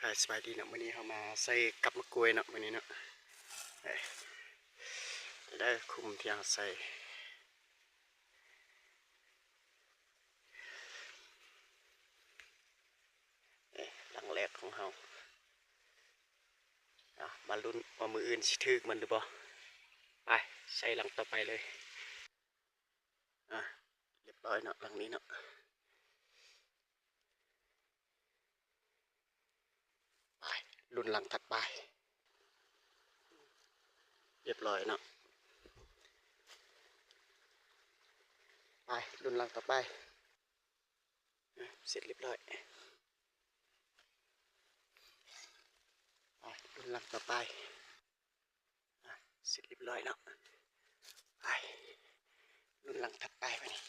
ກະສະບາຍດີເນາະ, ມື້ນີ້ເຮົາມາໃສ່ກັບໝາກກ້ວຍເນາະ ມື້ນີ້ເນາະ. ເອີ ເດີ ຄຸ້ມທີ່ເຮົາໃສ່ ເອີ ຫຼັງແລກຂອງເຮົາ. ເອົາ ມາລຸ້ນວ່າມື້ອື່ນຊິຖືກມັນຫຼືບໍ່. ໄປ ໃສ່ຫຼັງຕໍ່ໄປເລີຍ. ອ່ະ ລຽບຮ້ອຍເນາະ ຫຼັງນີ້ເນາະ. ໄປ ລຸ້ນຫຼັງຖັດໄປ. ລຽບຮ້ອຍເນາະ. ໄປ ລຸ້ນຫຼັງຕໍ່ໄປ. ອ່ະ ເສັດລຽບຮ້ອຍ. ໄປ ລຸ້ນຫຼັງຕໍ່ໄປ. ອ່ະ ເສັດລຽບຮ້ອຍເນາະ. ໄປ ລຸ້ນຫຼັງຖັດໄປບາດນີ້.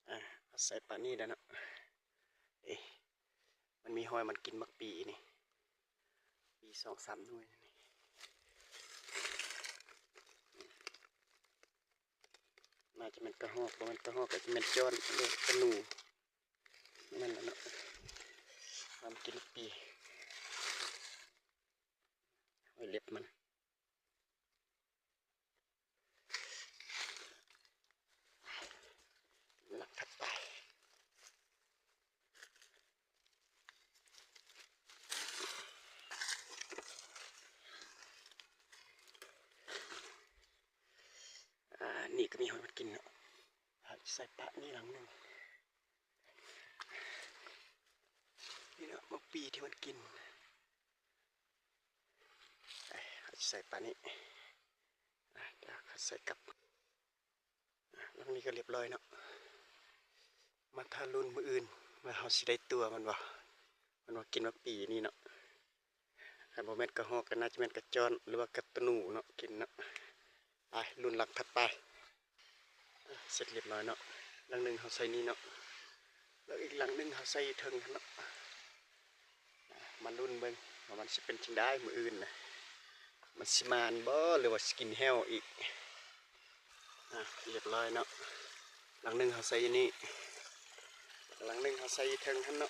ອ່າ ເອົາໃສ່ປານນີ້ແລ້ວເນາະ. ເອ ມັນມີຮອຍມັນກິນໝາກປີນີ້ ປີສອງສາມໜ່ວຍນີ້. ໜ້າຈະແມ່ນກະຮອກ, ບໍ່ແມ່ນກະຮອກ ກະຈະແມ່ນຈ້ອນ ຫຼື ຕະໜູ ນັ້ນແຫຼະເນາະ. ມັນກິນໝາກປີ ຮອຍເລັບມັນ. ຫຼັງຖັດໄປ. ອ່າ ນີ້ກໍມີຮອຍມັນກິນເນາະ. ໃສ່ປະນີ້ຫຼັງໜຶ່ງ. ນີ້ເນາະ ໝາກປີທີ່ມັນກິນ. ເອີ ເຮົາຊິໃສ່ປານນີ້ ອ່ະ ດຽວເຮົາໃສ່ກັບ. ອ່ະ ຫຼັງນີ້ກໍລຽບຮ້ອຍເນາະ. ມາຖ້າລຸ້ນມື້ອື່ນວ່າເຮົາຊິໄດ້ຕົວມັນບໍ່. ມັນວ່າກິນໝາກປີນີ້ເນາະ. ຄັນບໍ່ແມ່ນກະຮອກ ກໍໜ້າຈະແມ່ນກະຈ້ອນ ຫຼືວ່າກະຕະໜູເນາະ ກິນເນາະ. ໄປ ລຸ້ນຫຼັງຖັດໄປ. ອ່ະ ເສັດລຽບຮ້ອຍເນາະ. ຫຼັງໜຶ່ງເຮົາໃສ່ນີ້ເນາະ ແລ້ວອີກຫຼັງໜຶ່ງເຮົາໃສ່ຢູ່ເທິງຫັ້ນເນາະ. ອ່ະ ມາລຸ້ນເບິ່ງວ່າມັນຊິເປັນຈັ່ງໃດມື້ອື່ນນະ, ມັນຊິໝານບໍ່ ຫຼືວ່າຊິກິນແຫ້ວອີກ. ອ່ະ ລຽບຮ້ອຍເນາະ. ຫຼັງໜຶ່ງເຮົາໃສ່ຢູ່ນີ້, ຫຼັງໜຶ່ງເຮົາໃສ່ຢູ່ເທິງຫັ້ນເນາະ.